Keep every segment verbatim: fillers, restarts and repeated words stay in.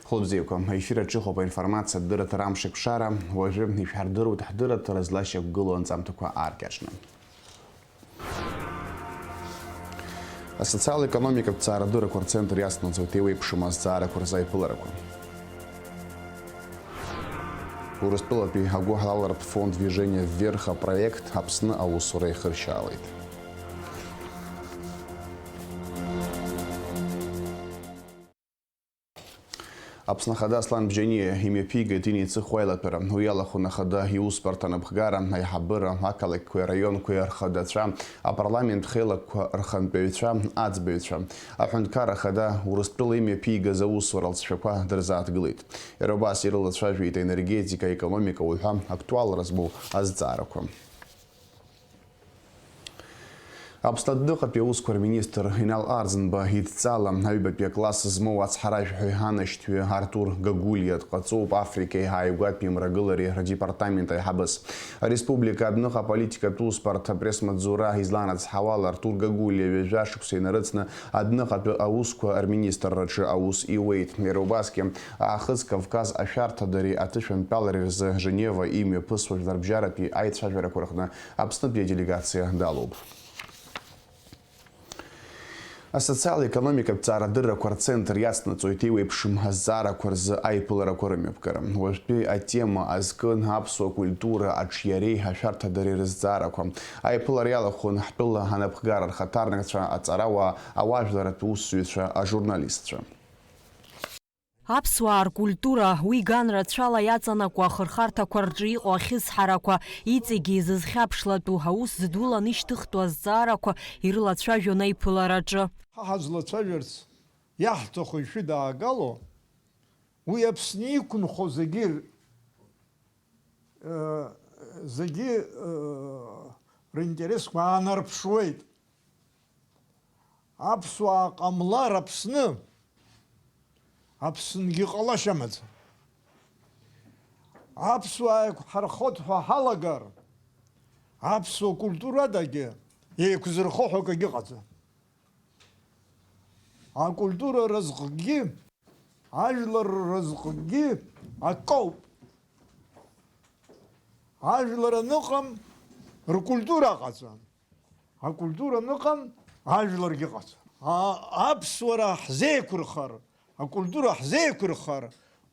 Хәылбзиақәа, аефир аҿы иҟоуп аинформациатә дырраҭара Амшеикәшара, уажәы ишәҳардыруеит ҳдырраҭара злашьақәгылоу анҵамҭақәа ааркьаҿны. Асоциал-економикатә ҭҵаарадыррақәа рцентр иацнаҵоит еиуеиԥшым азҵаарақәа рзы аиԥыларақәа. Урыстәылатәи агәыҳалалратә фонд Движение вверх апроект Аԥсны аусура ихыршьаалеит. Аԥсны Ахада Аслан Бжьаниа имҩаԥигеит инеиҵыху аилатәара. Уи иалахәын Ахада иусбарҭа анапхгара, аиҳабыра, ақалақьқәеи араионқәеи рхадацәа, апарламент хеилакқәа рхантәаҩцәа, аӡбаҩцәа. Аҳәынҭқарра Ахада Урыстәыла имҩаԥигаз аусура алҵшәақәа дырзааҭгылеит. Иара убас ирылацәажәеит аенергетика, аекономика уҳәа актуалра змоу азҵаарақәа. Аԥсны адәныҟатәи аусқәа рминистр Инал Арӡынба идҵала аҩбатәи акласс змоу ацҳаражәҳәаҩ анашьҭҩы Артур Гагулиа дҟаҵоуп Африкеи ааигәатәи мрагылареи рдепартамент аиҳабыс. Ареспублика адәныҟа аполитикатә усбарҭа апресс-маҵзура изланацҳауала, Артур Гагулиа ҩажәа шықәса инарыцны адәныҟатәи аусқәа рминистрраҿы аус иуеит. Иара убасгьы, Аахыҵ Кавказ ашәарҭадареи аҭышәантәалареи рзы Женева имҩаԥысуа жәларбжьаратәи аицәажәарақәа рҟны Аԥснытәи аделегациа далоуп. Асоциал-економикатә ҭҵаарадыррақәа рцентр иацнаҵоит еиуеиԥшым азҵаарақәа рзы аиԥыларақәа рымҩаԥгара. Уажәтәи атема азкын аԥсуа культура аҿиареи ашәарҭадареи рызҵаарақәа. Аиԥылара иалахәын ҳтәыла анапхгара рхаҭарнакцәа, аҵарауаа, ауаажәларратә усзуҩцәа, ажурналистцәа. Аԥсуаа ркультура, уи ган рацәала иаҵанакуа ахырхарҭақәа рҿы иҟоу ахьысҳарақәа, иҵегьы изызхьаԥшлатәу, аус зыдулан ишьҭыхтәу азҵаарақәа ирылацәажәон аиԥылараҿы. Ҳа ҳазлацәажәарц иаҳҭаху ишәыдаагало, уи Аԥсны иқәынхо зегьы, э, зегьы, э, ринтересқәа аанарԥшуеит. Аԥсуаа ҟамлар Аԥсны, Аԥсынгьы ҟалашьа амаӡам. Аԥсуаа еиқәҳархоит ҳәа ҳалагар, аԥсуа культурадагьы еиқәзырхо ҳәа акгьы ыҟаӡам. Акультура разҟгьы, ажәлар разҟгьы акоуп. Ажәлар аныҟам, ркультура ҟаҵам. Акультура аныҟам, ажәларгьы ҟаҵам. А-, аԥсуара ҳзеиқәырхар, акультура ҳзеиқәырхар,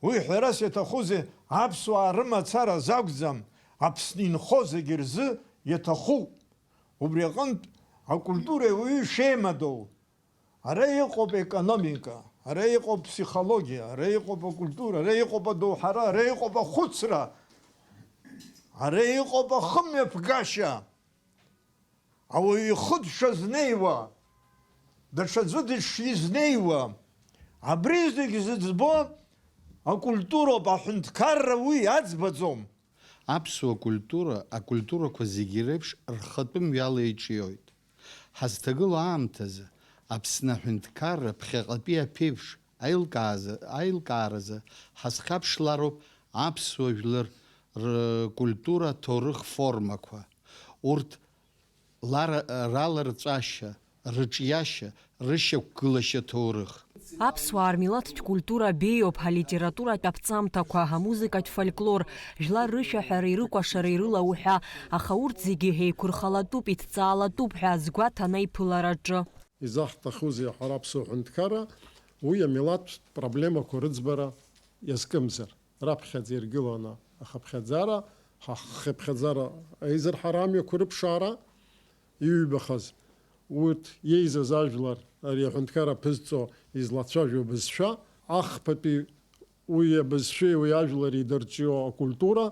уи ҳәарас иаҭахузеи, аԥсуаа рымацара азы акәӡам, Аԥсны инхо зегьы рзы иаҭахуп. Убри аҟынтә акультура ауаҩы шеимадоу, ара иҟоуп економика, ара иҟоуп ԥсихологиа, ара иҟоуп акультура, ара иҟоуп адоуҳара, ара иҟоуп ахәыцра, ара иҟоуп ахымҩаԥгашьа. Ауаҩы ихы дшазнеиуа, даҽаӡәы дышизнеиуа, абри зегь зыӡбо акультуроуп, аҳәынҭқарра уи аӡбаӡом. Аԥсуа культура, акультурақәа зегьы реиԥш, рхатәы мҩала иҿиоит. Ҳазҭагылоу аамҭазы Аԥсны аҳәынҭқарра ԥхьаҟатәи аԥеиԥш аилкааза-, аилкааразы ҳазхьаԥшлароуп аԥсуа жәлар ркультура аҭоурых формақәа. Урҭ лара-, раларҵәашьа, рыҿиашьа, рышьақәгылашьа ҭоурых. Аԥсуаа рмилаҭтә культура беиоуп, алитературатә аԥҵамҭақәа, амузыкатә фольклор, жәлар рышәаҳәара, ирыкәашара, ирылауҳәа, аха урҭ зегьы еиқәырхалатәуп, иҭҵаалатәуп ҳәа азгәаҭан аиԥылараҿы. Изаҳҭахузеи ҳара аԥсуа ҳәынҭқарра, уи амилаҭтә проблемақәа рыӡбара иазкымзар, раԥхьаӡа иргыланы ахыԥхьаӡара, ҳа-, ҳхыԥхьаӡара аизырҳара амҩақәа рыԥшаара, иҩбахаз, урҭ иеизаз ажәлар, ари аҳәынҭқарра ԥызҵо излацәажәо абызшәа, ахԥатәи уи абызшәеи уи ажәлари дырҿио акультура,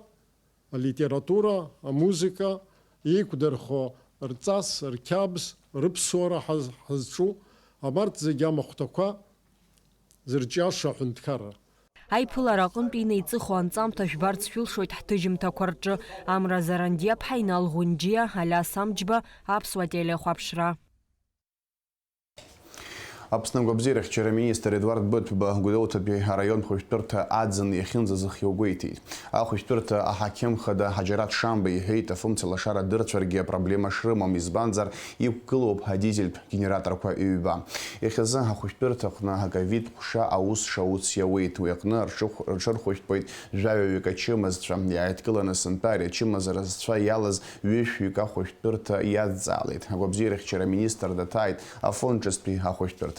алитература, амузыка, еиқәдырхо рҵас, рқьабз, рыԥсуара ҳаз-, ҳазҿу, абарҭ зегьы амахәҭақәа зырҿиаша аҳәынҭқарра. Аиԥылара аҟынтә инеиҵыху анҵамҭа жәбарц шәылшоит ҳҭыжьымҭақәа рҿы. Амра Зарандиаԥҳа, Инал Ӷәынџьиа, Алиас Амҷба, Аԥсуа телехәаԥшра. Аԥсны агәабзиарахьчара аминистр Едуард Быҭәба Гәдоуҭатәи араион хәышәтәырҭа аӡын иахьынӡазыхиоу гәеиҭеит. Ахәышәтәырҭа аҳақьым хада Ҳаџьараҭ Шамба иҳәеит, афымца лашара дырцәаргьы апроблема шрымам, избанзар, иқәгылоуп адизельтә генераторқәа ҩба. Иахьазы ахәышәтәырҭаҟны аковид ҟәша аус шауц иауеит, уи аҟны рҽыхә-, рҽырхәышәтәуеит жәаҩаҩык ачымазцәа. Иааидкыланы сынтәа ари ачымазара зцәа иалаз ҩышәҩык ахәышәтәырҭа иадҵаалеит. Агәабзиарахьчара аминистр даҭааит Афон ҿыцтәи ахәышәтәырҭагьы.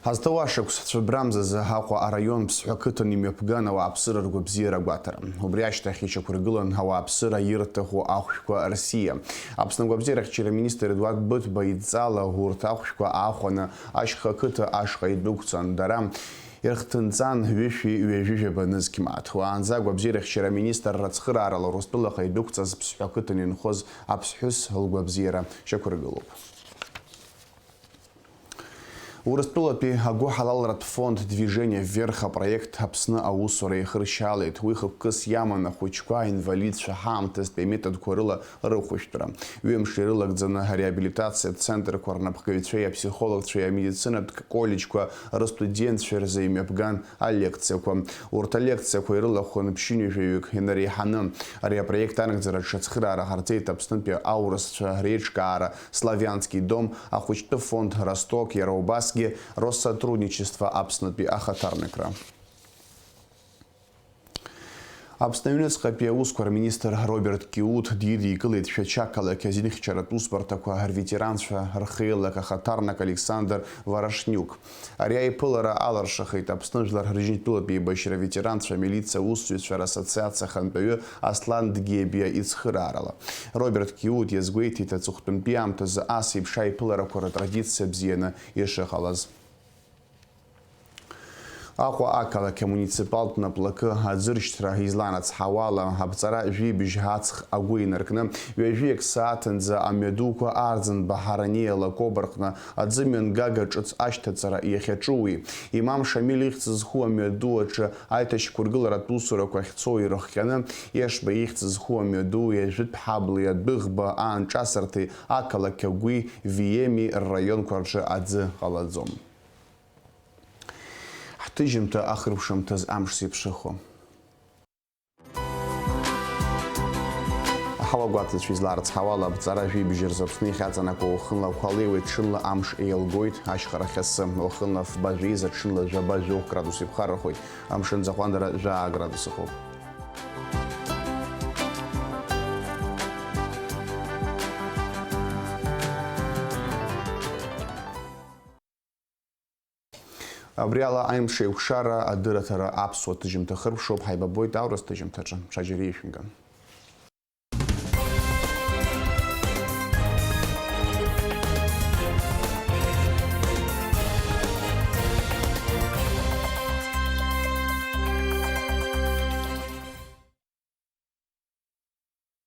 Ҳазҭоу ашықәс цәыббрамзазы Аҟәа араион Ԥсҳәа қыҭан имҩаԥган ауааԥсыра ргәабзиара агәаҭара. Убри ашьҭахь иҽақәыргылан ауааԥсыра ирҭаху ахәшәқәа рсиа. Аԥсны агәабзиарахьчара аминистр Едуард Быҭәба идҵала урҭ ахәшәқәа аахәаны ашьха қыҭа ашҟа идәықәҵан. Дара ирхҭынҵан ҩышәи ҩажәи жәаба нызқь мааҭ. Уаанӡа агәабзиарахьчара аминистрра ацхыраарала Урыстәылаҟа идәықәҵаз Ԥсҳәа қыҭан инхоз аԥсҳәыс лгәабзиара шьақәыргылоуп. Урыстәылатәи агәыҳалалратә фонд Движение вверх апроект Аԥсны аусура еихыршьаалеит. Уи хықәкыс иаман ахәыҷқәа, аинвалидцәа ҳаамҭазтәи аметодқәа рыла рыхәышәтәра. Ҩымш ирылагӡаны ареабилитациатә центрқәа рнапхгаҩцәеи аԥсихологцәеи амедицинатә коллеџьқәа рыстудентцәа рзы имҩаԥган алекциақәа. Урҭ алекциақәа ирылахәын ԥшьынҩажәаҩык инареиҳаны. Ари апроект анагӡараҿы ацхыраара ҟарҵеит Аԥснытәи аурысцәа реиҿкаара Славянский дом, ахәыҷтәы фонд Росток, иара убасгьы Россотрудничество Аԥснытәи ахаҭарнакра. Аԥсны аҩныҵҟатәи аусқәа рминистр Роберт Киут дидикылеит Шәача ақалақь азинхьчаратә усбарҭақәа рветеранцәа рхеилак ахаҭарнак Александр Ворошнюк. Ари аиԥылара аларшахеит Аԥсны Жәлар Рыжьынтәылатә еибашьра аветеранцәа амилициа аусзуҩцәа рассоциациа ахантәаҩы Аслан Дгебиа ицхыраарала. Роберт Киут иазгәеиҭеит, аҵыхәтәантәи аамҭазы ас еиԥш аиԥыларақәа ртрадициа бзианы ишыҟалаз. Аҟәа ақалақь амуниципалтә наплакы аӡыршьҭра изланацҳауала, аԥҵара жәибжь аҵх агәы инаркны, ҩажәиак сааҭынӡа амҩадуқәа Арӡынба, Ҳараниа, Лакоба рҟны аӡымҩангага ҿыц ашьҭаҵара иахьаҿуи. Имам Шамиль ихьӡ зху амҩаду аҿы аиҭашьақәыргыларатә усурақәа ахьцо ирыхҟьаны, Ешба ихьӡ зху амҩаду, Ҩажәитә ҳабли, Адәыӷба аанҿасырҭеи, ақалақь агәи, Виеми рраионқәа рҿы аӡы ҟалаӡом. Ҳҭыжьымҭа ахыркәшамҭаз амш зеиԥшрахо. Аҳауа гәаҭацәа излаарыцҳауала, аԥҵара жәибжь рзы Аԥсны иахьаҵанакуа уахынла ақәа леиуеит, ҽынла амш еилгоит, ашьхарахь асы, уахынла фба жәеиза, ҽынла жәаба жәохә градус иԥхаррахоит, амшын аӡахәандара жәаа градус ыҟоуп. Абри ала аимш еиқәшара адырраҭара аԥсуа ҭыжьымҭа хыркәшоуп, ҳаибабоит аурыс ҭыжьымҭаҿы, ҽаџьара ишәымган.